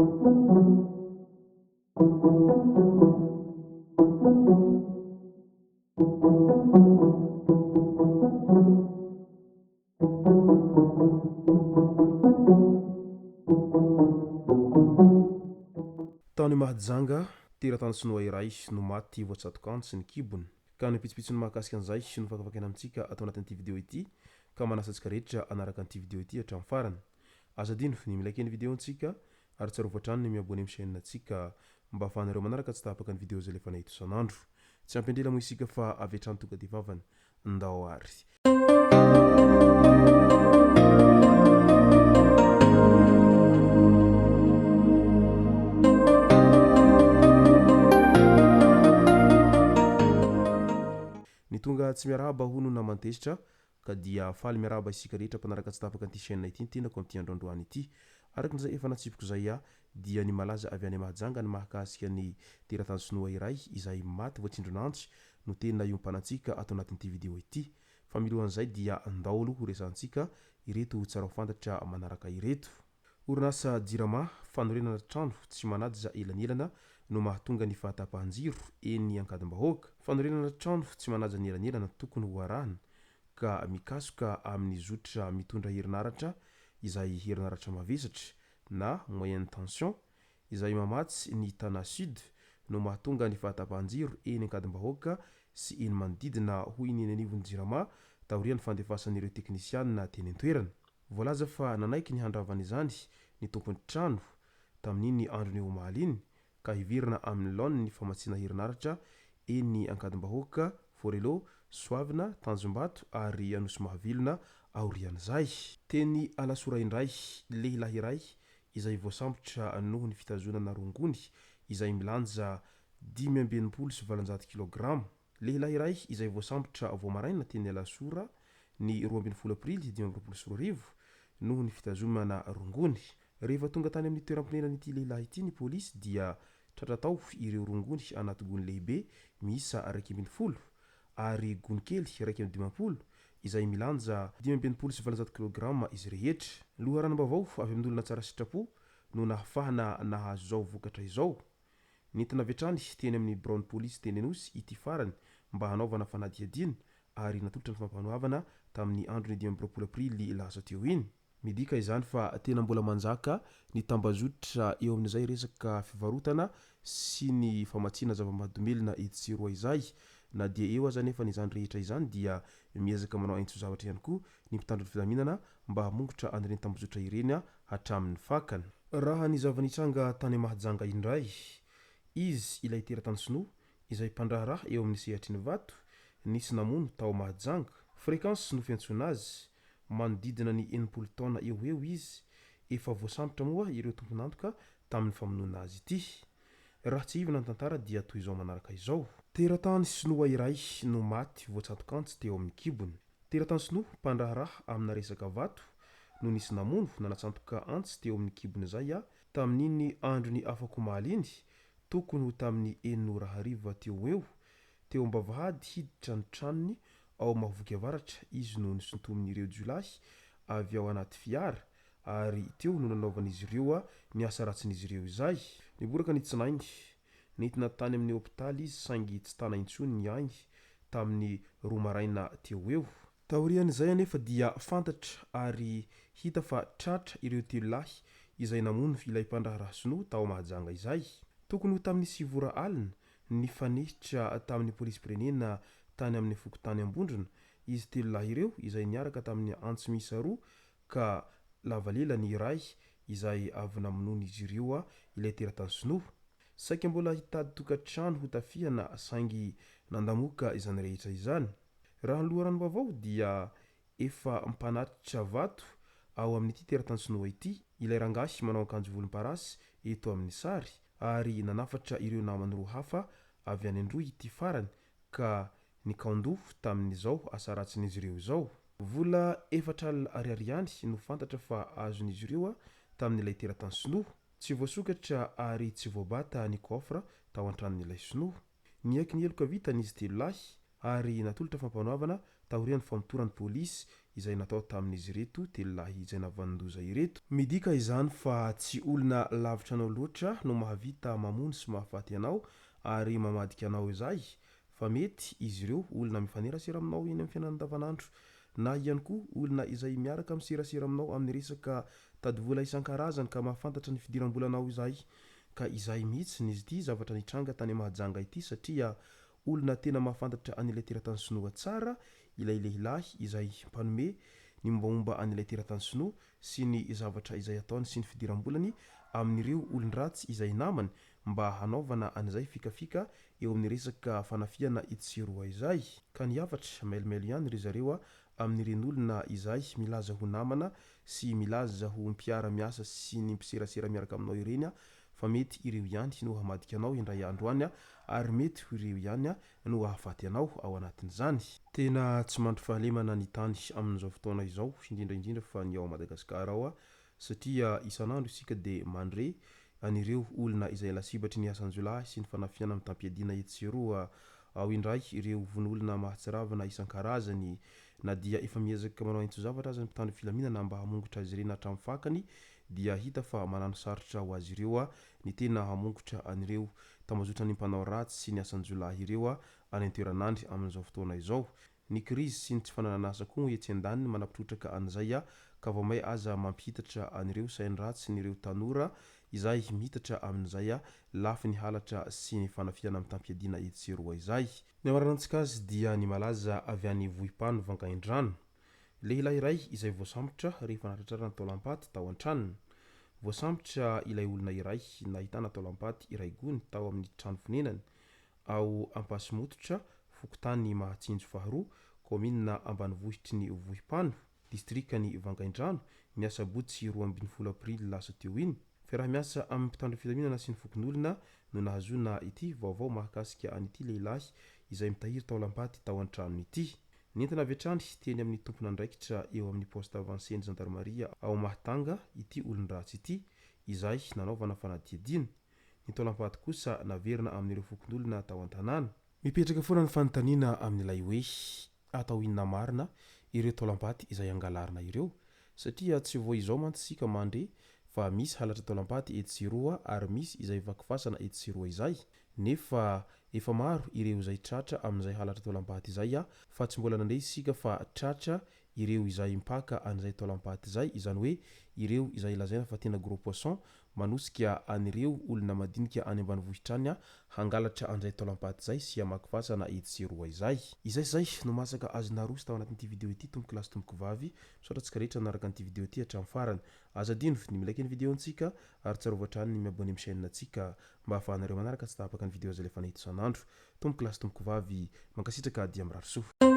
Tany Mahajanga, teratany sinoa iray no maty voatsatok'antsy ny kibony. Ka ny pitsopitsony mahakasika an'izay no fakafakaina amintsika ato anatin'ity video ity ka manasa antsika rehetra hanaraka an'ity video ity hatramin'ny farany. Aza adino ny mi-like ny video-ntsika ary tsarovy hatrany ny mi-abonner amin'ny chaîne-ntsika mba ahafahanareo manaraka tsy tapaka ny video izay alefanay eto isan'andro. Tsy ampy andrela moa isika fa avy hatrany tonga dia vavany. Ndao ary. Ny tonga tsy miarahaba hono naman-tezitra Ka dia faly miarahaba isika rehetra mpanaraka tsy tapaka an'ity chaîne ity ny tenako amin'ity andro androany ity. Araka izay efa natsipiko izay aho dia ny malaza avy any Mahajanga ny mahakasika ny teratany sinoa iray izay maty voatsindron'antsy no tena iompanantsika ato anatin'ity vidéo ity. Fa milohan'izay dia ndao aloha ho resahantsika ireto tsara ho fantatra manaraka ireto. Orinasa Jirama, fanorenana trano tsy manaja elanelana no mahatonga ny fahatapahan-jiro eny Ankadimbahoaka. Fanorenana trano tsy manaja ny elanelana tokony ho arahana ka mikasoka amin'ny zotra mitondra herinaratra izay herinaratra mavesatra na moyenne tension izay mamatsy ny Tana Sud no mahatonga ny fahatapahan-jiro eny Ankadimbahoaka sy eny manodidina hoy ny eny anivon'ny Jirama taorian'ny fandefasan'ireo teknisianina teny an-toerana. Voalaza fa nanaiky ny handravana izany ny tompon'ny trano tamin'iny andron'ny omaly iny ka hiverina amin'ny laoniny ny famatsiana herinaratra eny Ankadimbahoaka, Forello, Soavina, Tanjombato ary Anosimahavelona aorian'izay. Teny Alasora indray, lehilahy iray izay voasambotra noho ny fitazonana rongony izay milanja 865 kilograma. Lehilahy iray izay voasambotra vao maraina teny Alasora ny 12 aprily 2025 noho ny fitazomana rongony. Rehefa tonga tany amin'ny toeram-ponenan'ity lehilahy ity ny polisy dia tratra tao ireo rongony anaty gony lehibe miisa 11 ary gony kely 51 izay milanja 865 kilograma izy rehetra. Loharanom-baovao avy amin'olona tsara sitrapo no nahafahana nahazo izao vokatra izao. Nentina avy hatrany teny amin'ny biraon'ny polisy teny Anosy ity farany mba hanaovana fanadihadiana ary natolotra ny fampanoavana tamin'ny andron'ny 25 aprily lasa teo iny. Midika izany fa tena mbola manjaka ny tambazotra eo amin'izay resaka fivarotana sy ny famatsiana zava-mahadomelina etsy sy eroa izay. Na dia eo aza anefa izany rehetra izany dia miezaka manao aintso-zavatra ihany koa ny mpitandro ny filaminana mba hamongotra an'ireny tambazotra ireny hatramin'ny fakany. Raha ny zava-nitranga tany Mahajanga indray, izy ilay teratany sinoa izay mpandraharaha eo amin'ny sehatry ny vato, nisy namono tao Mahajanga. Fréquence no fiantsoana azy, manodidina ny 60 taona eo ho eo izy, efa voasambotra moa ireo tompon'antoka tamin'ny famonoana azy ity. Raha tsiahivina ny tantara dia toy izao manaraka izao. Teratany sinoa iray no maty voatsatok'antsy teo amin'ny kibony. Teratany sinoa mpandraharaha amina resaka vato no nisy namono nanatsantoka antsy teo amin'ny kibony izay tamin'iny andron'ny afak'omaly iny, tokony ho tamin'ny enina ora hariva teo ho eo, teo am-bavahady hiditra ny tranony ao Mahavoky Avaratra izy no nosintomin'ireo jiolahy avy ao anaty fiara ary teo no nanaovan'izy ireo ny asa ratsin'izy ireo izay. Niboraka ny tsinainy. Nentina tany amin'ny hopitaly izy saingy tsy tana intsony ny ainy tamin'ny roa maraina teo ho eo. Taorian'izay anefa dia fantatra ary hita fa tratra ireo telo lahy izay namono ilay mpandraharaha sinoa tao Mahajanga izay. Tokony ho tamin'ny sivy ora alina, nifanehitra tamin'ny polisim-pirenena tany amin'ny fokontany Ambondrona izy telo lahy ireo izay niaraka tamin'ny antsy miisa roa ka lava lela ny iray izay avy namonoan'izy ireo ilay teratany sinoa. Saika mbola hitady tokantrano hotafihana saingy nandamoka izany rehetra izany. Raha ny loharanom-baovao dia efa mpanatitra vato ao amin'ity teratany sinoa ity ilay rangahy manao akanjo volomparasy eto amin'ny sary ary nanafatra ireo namany roa hafa avy any Androy ity farany ka nikaon-doha tamin'izao asa ratsin'izy ireo izao. Vola 40 ariary ihany no fantatra fa azon'izy ireo tamin'ilay teratany sinoa. Tsy voasokatra ary tsy voabata ny coffre tao an-tranon'ilay sinoa. Niaiky ny heloka vitany izy telo lahy ary natolotra fampanoavana taorian'ny famotoran'ny polisy izay natao tamin'izy ireto telolahy izay nahavanon-doza ireto. Midika izany fa tsy olona lavitra anao loatra no mahavita mamono sy mahafaty anao ary mamadika anao izay fa mety izy ireo olona mifanerasera aminao eny amin'ny fiainana andavanandro na ihany koa olona izay miaraka miserasera aminao amin'ny resaka tady vola isan-karazany ka mahafantatra ny fidiram-bolanao izay ka izay mihitsy ny ity zavatra nitranga tany Mahajanga ity satria olona tena mahafantatra an'ilay teratany sinoa tsara ilay lehilahy izay mpanome ny mombamomba an'ilay teratany sinoa sy ny zavatra izay ataony sy ny fidiram-bolany amin'ireo olon-dratsy izay namany mba hanaovana an'izay fikafika eo amin'ny resaka fanafihana etsy sy eroa izay. Ka ny hafatra, mailomailo ihany ry zareo amin'ireny olona izay milaza ho namana sy milaza ho mpiara miasa sy ny mpiserasera miaraka aminao ireny fa mety ireo ihany no hamadika anao indray andro any ary mety ho ireo ihany no hahafaty anao ao anatin'izany. Tena tsy mandry fahalemana ny tany amin'izao fotoana izao, indrindra indrindra fa ny ao Madagasikara ao satria isan'andro isika dia mandre an'ireo olona izay lasibatry ny asan-jiolahy sy ny fanafihana mitam-piadiana etsy sy eroa. Ao indray ireo vono-olona mahatsiravina isan-karazany. Na dia efa miezaka manao aintso-zavatra aza ny mpitandro filaminana mba hamongotra azy ireny hatramin'ny fakany dia hita fa manano sarotra ho azy ireo ny tena hamongotra an'ireo tambazotran'ny mpanao ratsy sy ny asan-jiolahy ireo any an-toeran'andry amin'izao fotoana izao. Ny krizy sy ny tsy fananan'asa koa moa etsy andaniny manapitrotraka an'izay ka vao may aza mampihitatra an'ireo sain-dratsin'ireo tanora izay mihitatra amin'izay lafiny halatra sy ny fanafihana mitam-piadiana etsy sy eroa izay. Ny hamaranantsika azy dia ny malaza avy any Vohipano Vangaindrano. Lehilahy iray izay voasambotra rehefa nahatratrarana taolam-paty tao an-tranony. Voasambotra ilay olona iray nahitana taolam-paty iray gony tao amin'ny trano fonenany ao Ampasimototra, fokontany Mahatsinjo faharoa, kaominina ambanivohitry ny Vohipano, distrikan'i Vangaindrano, ny asabotsy 12 aprily lasa teo iny. Fiaraha-miasa amin'ny mpitandro filaminana sy ny fokonolona no nahazoana ity vaovao mahakasika an'ity lehilahy izay mitahiry taolam-paty tao an-tranony ity. Nentina avy hatrany teny amin'ny tompon'andraikitra eo amin'ny poste avancé ny zandarimaria ao Mahatanga ity olon-dratsy ity, izay nanaovana fanadihadiana. Ny taolam-paty kosa naverina amin'ireo fokonolona tao an-tanàna. Mipetraka foana ny fanontaniana amin'ilay hoe atao inona marina ireo taolam-paty izay angalarina ireo? Satria tsy vao izao mantsy isika mandre fa misy halatra taolam-paty etsy sy eroa ary misy izay vaky fasana etsy sy eroa izay. Nefa efa maro ireo izay tratra amin'izay halatra taolam-paty izay fa tsy mbola nandre isika fa tratra ireo izay mpaka an'izay taolam-paty izay, izany hoe ireo izay lazaina fa tena gros poisson, manosika an'ireo olona madinika any ambanivohitra any hangalatra an'izay taolam-paty izay sy hamaky fasana etsy sy eroa izay. Izay sy izay no masaka azo naroso tao anatin'ity video ity tompoko lahy sy tompoko vavy, misaotra antsika rehetra nanaraka an'ity video ity hatramin'ny farany. Aza adino ny mi-like ny video antsika ary tsarovy hatrany ny mi-abonner amin'ny chaîne antsika mba ahafahanareo manaraka tsy tapaka ny video izay alefanay eto isan'andro. Tompoko lahy sy tompoko vavy, mankasitraka dia mirary soa.